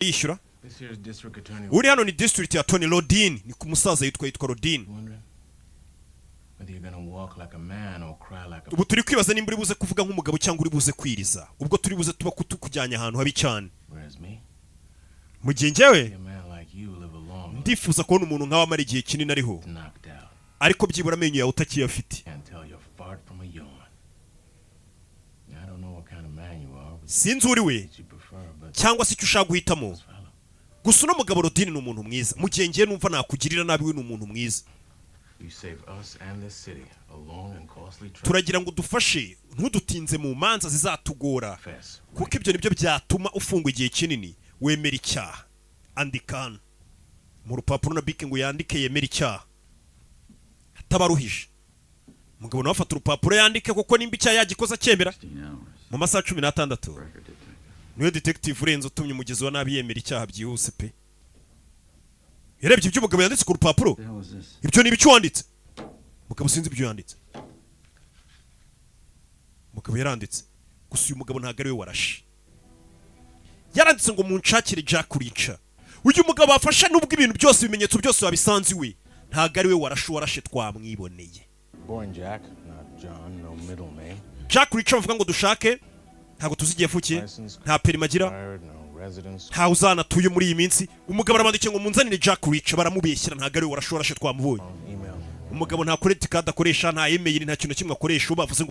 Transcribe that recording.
Yishyura. This here's District Attorney. Uri hano ni District Attorney Rodin, ni ku musaza yitwa Rodin. Wondering whether you're gonna walk like a man or cry like a Ubu turi kwibaza nimba uri buze kuvuga nk'umugabo cyangwa uri buze kwiriza, ubwo turi buze tuba tukujyanye ahantu habi cyane. Whereas me, Mu gihe njyewe a man like you live a long life. ndifuza kubona umuntu nkawe amara igihe kinini ariho, Knocked out. ariko byibura amenyo yawe utakiyafite. Can't tell your fart from a yawn. I don't know what kind of man you are, but Sinzi uri we what you prefer, but cyangwa se icyo ushaka guhitamo, gusa uno mugabo Rodin ni umuntu mwiza. Mu gihe ngiye numva nakugirira nabi, we ni umuntu mwiza. You save us and this city a long and costly trip. Turagira ngo udufashe, ntudutinze mu manza zizatugora, kuko ibyo nibyo byatuma ufungwa igihe kinini. Wemera icyaha. Andika hano mu rupapuro na bike ngo yandike yemere icyaha atabaruhije. Umugabo nawe afata urupapuro yandike, kuko nimba icyaha yagikoze acyemera mu masaha 16. Niwe detective urenze utumye umugizi wa nabi yemera icyaha byihuse pe. Yarebye ibyo umugabo yanditse ku rupapuro. The hell is this? Ibyo ni ibiki wanditse, mugabo? Sinzi ibyo yanditse. Umugabo yaranditse gusa. Uyu mugabo ntabwo ari we warashe. Yaranditse ngo munshakire Jack Reacher. Uyu mugabo bafashe, nubwo ibintu byose, ibimenyetso byose wabisanze iwe, ntabwo ari we warashe. Uwarashe twamwiboneye. Born Jack, not John, no middle name. Jack Reacher bavuga ngo dushake, ntabwo tuzi igihe yavukiye, nta perimi agira, Fired, no residence. ntawe uzanatuye muri iyi minsi. Umugabo arabandikiye ngo munzanire Jack Reacher, baramubeshyira, ntabwo ari we warashe. Warashe twamubonye. Email. Umugabo nta credit card akoresha, nta email, nta kintu na kimwe akoresha. Uwo bavuze ngo